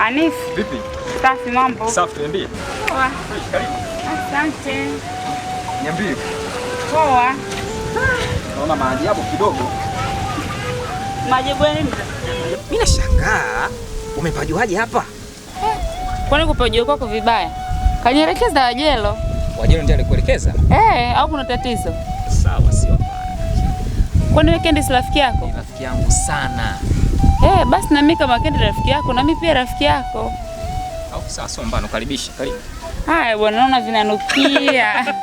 Anif. Vipi? Safi mambo. Safi, niambie. Poa. Karibu. Asante. Niambie. Poa. Naona maajabu kidogo. Maajabu ya nini? Mimi nashangaa umepajuaje hapa? Kwani kupajua kwako vibaya? Kanielekeza Wajelo. Wajelo ndiye alikuelekeza? Au kuna tatizo? Sawa, sio mbaya. Kwani wewe Kendi si rafiki yako? Ni rafiki yangu sana. Basi na mimi kama Kendi rafiki yako na mimi pia rafiki yako. Au sawa, sio mbaya, nakaribisha. Karibu. Haya bwana, naona vinanukia.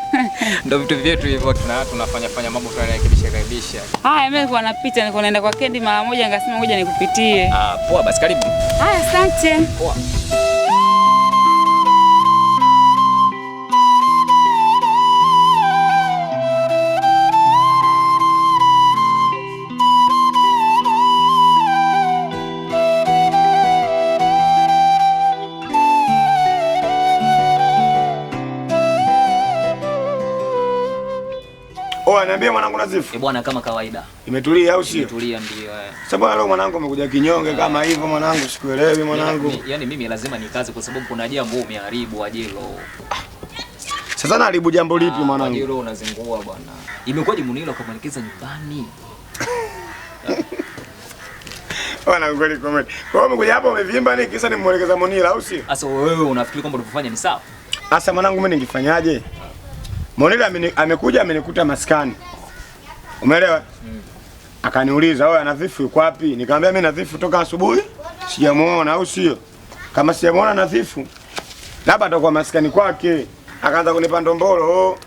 Ndio vitu vyetu hivyo, tunafanya fanya mambo tunarekebisha karibisha. Haya, mimi nilikuwa napita, nilikuwa naenda kwa Kendi mara moja nikasema ngoja nikupitie. Ah, poa basi karibu. Haya, asante. Poa. Oa, niambie mwanangu Nazifu. Eh, bwana kama kawaida. Imetulia au sio? Imetulia ndio. Sasa bwana leo mwanangu amekuja kinyonge kama hivyo mwanangu, sikuelewi mwanangu. Yaani mimi lazima nikaze kwa sababu kuna jambo umeharibu Wajelo. Sasa naharibu jambo lipi mwanangu? Wajelo unazingua bwana. Imekuwaje Munilo akamwelekeza nyumbani? Bwana kweli comment. Kwa hiyo umekuja hapa umevimba nini kisa nimuelekeza Munila au sio? Sasa wewe unafikiri kwamba ulivyofanya ni sawa? Sasa mwanangu mimi ningefanyaje? Monila amekuja amenikuta maskani. Umeelewa? Akaniuliza, "Wewe Nadhifu yuko wapi?" Nikamwambia mimi Nadhifu toka asubuhi sijamuona au sio? Kama sijamuona Nadhifu labda atakuwa maskani kwake. Akaanza kunipa ndombolo.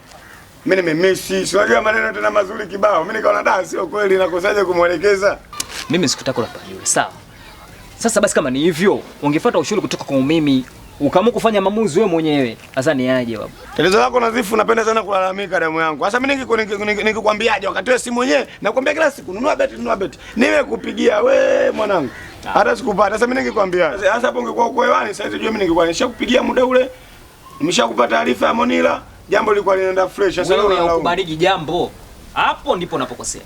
Mimi nimemisi, si unajua maneno tena mazuri kibao. Mimi nikaona da sio kweli nakosaje kumuelekeza? Mimi sikutaka ulapajue, sawa? Sasa basi kama ni hivyo, ungefuata ushauri kutoka kwa mimi. Ukaamua kufanya maamuzi wewe mwenyewe. Sasa ni aje babu? Tatizo lako Nadhifu, napenda sana kulalamika damu yangu. Sasa mimi ningekwambiaje wakati wewe si mwenyewe? Nakwambia kila siku nunua beti, nunua beti. Nimekupigia we mwanangu. Hata sikupata. Sasa mimi ningekwambia. Sasa hapo ungekuwa uko hewani, sasa hivi mimi ningekuwa nishakupigia muda ule. Nimeshakupa taarifa ya Monila, jambo lilikuwa linaenda fresh. Sasa wewe unalaumu. Hukubariki jambo. Hapo ndipo unapokosea.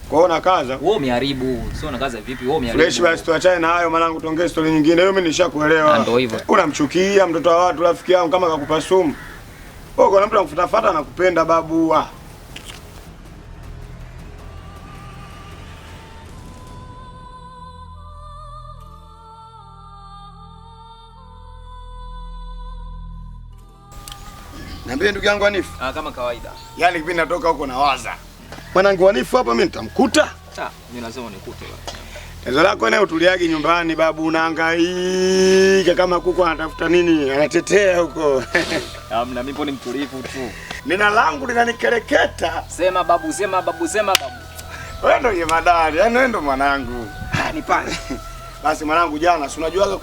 Kwa hiyo nakaza. Wewe umeharibu, sio nakaza vipi? Wewe umeharibu. Fresh basi tuachane na hayo mwanangu, tuongee story nyingine. Wewe mimi nishakuelewa. Ndio hivyo. Unamchukia mtoto wa watu rafiki yangu kama akakupa sumu. Wewe kuna mtu anakufuatafuta na kupenda babu. Ah. Niambie ndugu yangu Hanifu. Ah, kama kawaida. Yaani kipindi natoka huko nawaza. Mwanangu Hanifu hapa mimi nitamkuta. Ah, mimi lazima nikute baba. Tatizo lako naye utuliagi nyumbani babu, unahangaika kama kuku anatafuta nini, anatetea huko. Hamna, mimi ni mtulivu tu. Nina langu linanikereketa. Sema babu, sema babu, sema babu. Wewe ndio jemadari, yaani wewe ndio mwanangu. Ah, nipande. Basi mwanangu jana, si unajuaga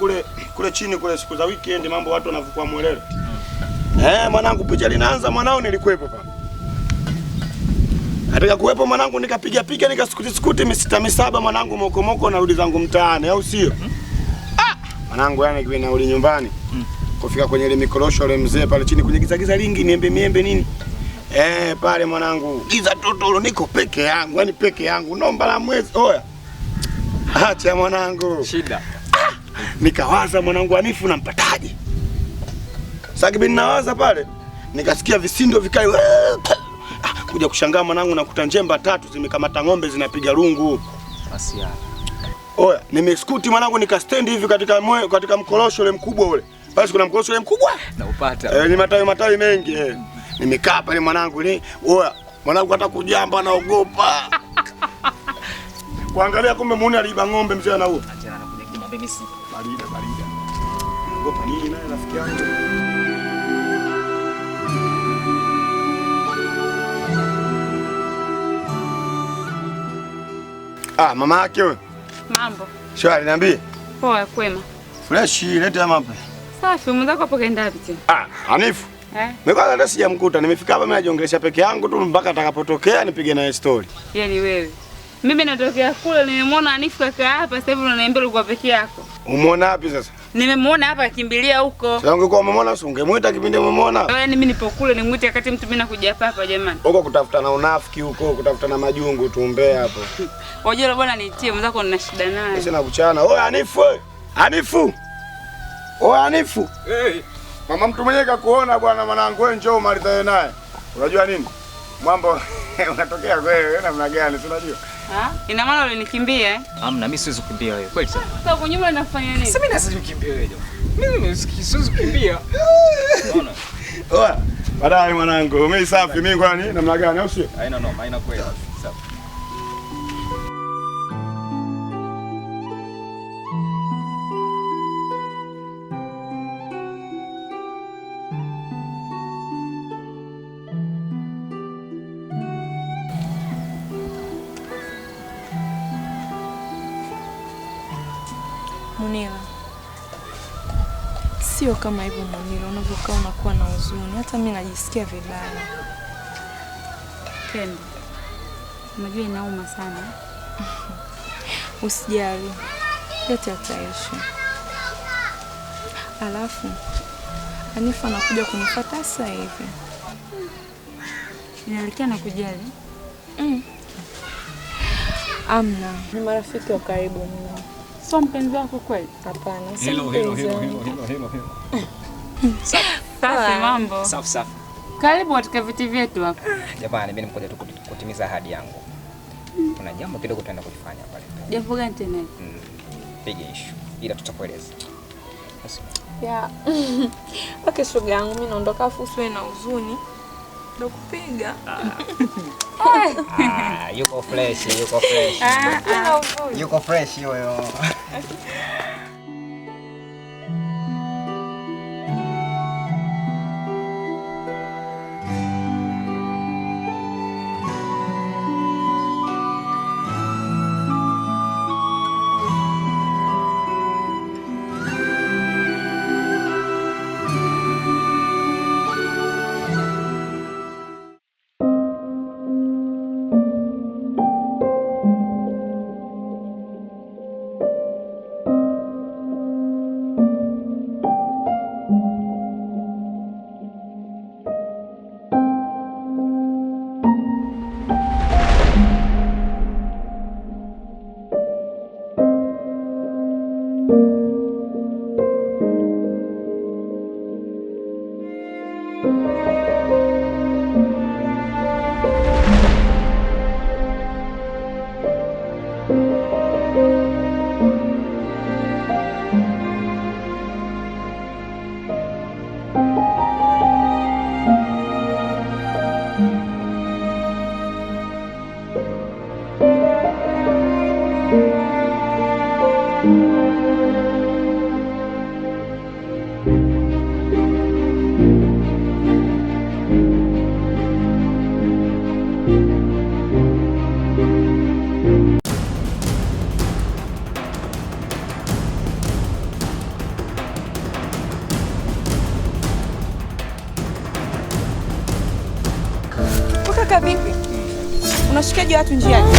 kule chini kule siku za weekend mambo watu wanavukua mwelele. Mwanangu picha linaanza mwanao nilikuepo pale. Nataka kuwepo mwanangu nikapiga piga nikasukuti sukuti misita misaba mwanangu moko moko narudi zangu mtaani au sio? Ah, mwanangu yani kiwe narudi nyumbani. Kufika kwenye ile mikorosho ile mzee pale chini kwenye giza giza lingi niembe miembe nini? Pale mwanangu giza totoro niko peke yangu, yani peke yangu nomba la mwezi. Oya. Acha mwanangu. Shida. Ah, nikawaza mwanangu Hanifu nampataje? Sasa kibini nawaza pale nikasikia visindo vikali. Kuja kushangaa mwanangu nakuta njemba tatu zimekamata ng'ombe zinapiga rungu. Basi ya. Oya, nimeskuti mwanangu nikastand hivi katika mkorosho ule mkubwa ule. Basi kuna mkorosho ule mkubwa? Na upata. Ni matawi matawi mengi. Nimekaa pale mwanangu ni oya, mwanangu hata kujamba naogopa. Kuangalia kumbe muone aliiba ng'ombe mzee anaua. Achana na kuja kimwambia mimi si. Barida barida. Naogopa nini naye rafiki yangu? Ah, mama yake wewe. Mambo. Shwari, niambie. Poa, kwema. Fresh, leta mama. Safi, mwenzako hapo kaenda wapi tena? Ah, Hanifu. Mimi kwanza hata sijamkuta, nimefika hapa mimi najiongelesha peke yangu tu mpaka atakapotokea nipige naye story. Yaani wewe. Mimi natokea kule nimemwona Hanifu kaka hapa, sasa hivi unaniambia ulikuwa peke yako. Umeona wapi sasa? Nimemwona hapa akimbilia huko. Sasa ungekuwa umemwona ungemuita kipindi umemwona. Wewe mimi nipo kule nimuite wakati mtu mimi nakuja hapa hapa jamani. Huko kutafuta na unafiki huko, kutafuta na majungu tuombee hapo. Wajua bwana nitie mwenzako nina shida naye. Sasa nakuchana. Oye Hanifu. Hanifu. Oya Hanifu. Hey. Mama mtu mwenyewe kakuona bwana mwanangu, wewe njoo umalize naye. Unajua nini? Mambo unatokea wewe namna gani si unajua? Ah, ina maana ulinikimbia eh? Hamna, mimi siwezi kukimbia wewe. Kweli sana. Sasa huko nyuma unafanya nini? Sasa mimi siwezi kukimbia wewe jamaa. Mimi siwezi kukimbia. Unaona? Oya, baadaye mwanangu, mimi safi, mimi kwa nini namna gani au sio? Haina noma, haina kweli. Safi. Munira, sio kama hivyo Munira, unavyokaa unakuwa na huzuni. Hata mimi najisikia vibaya. Pendo, unajua inauma sana. Usijali, yote yataisha. Alafu Hanifa anakuja kunifuata sasa hivi. Inaelekea na kujali. Amna, ni marafiki wa karibu mno. Sio mpenzi wako kweli? Hapana. Hello, hello, hello, hello, hello, hello. Safi mambo. Safi safi. Karibu katika viti vyetu hapa. Jamani, mimi nimekuja tu kutimiza ahadi yangu. Kuna jambo kidogo tutaenda kulifanya pale. Jambo gani tena? Big issue. Ila tutakueleza. Ya. Okay, shoga yangu mimi naondoka afu usiwe na huzuni. Ndio kupiga. Ah, yuko fresh, yuko fresh. Yuko fresh yoyo. Kaka vipi? Unashikaje watu njiani?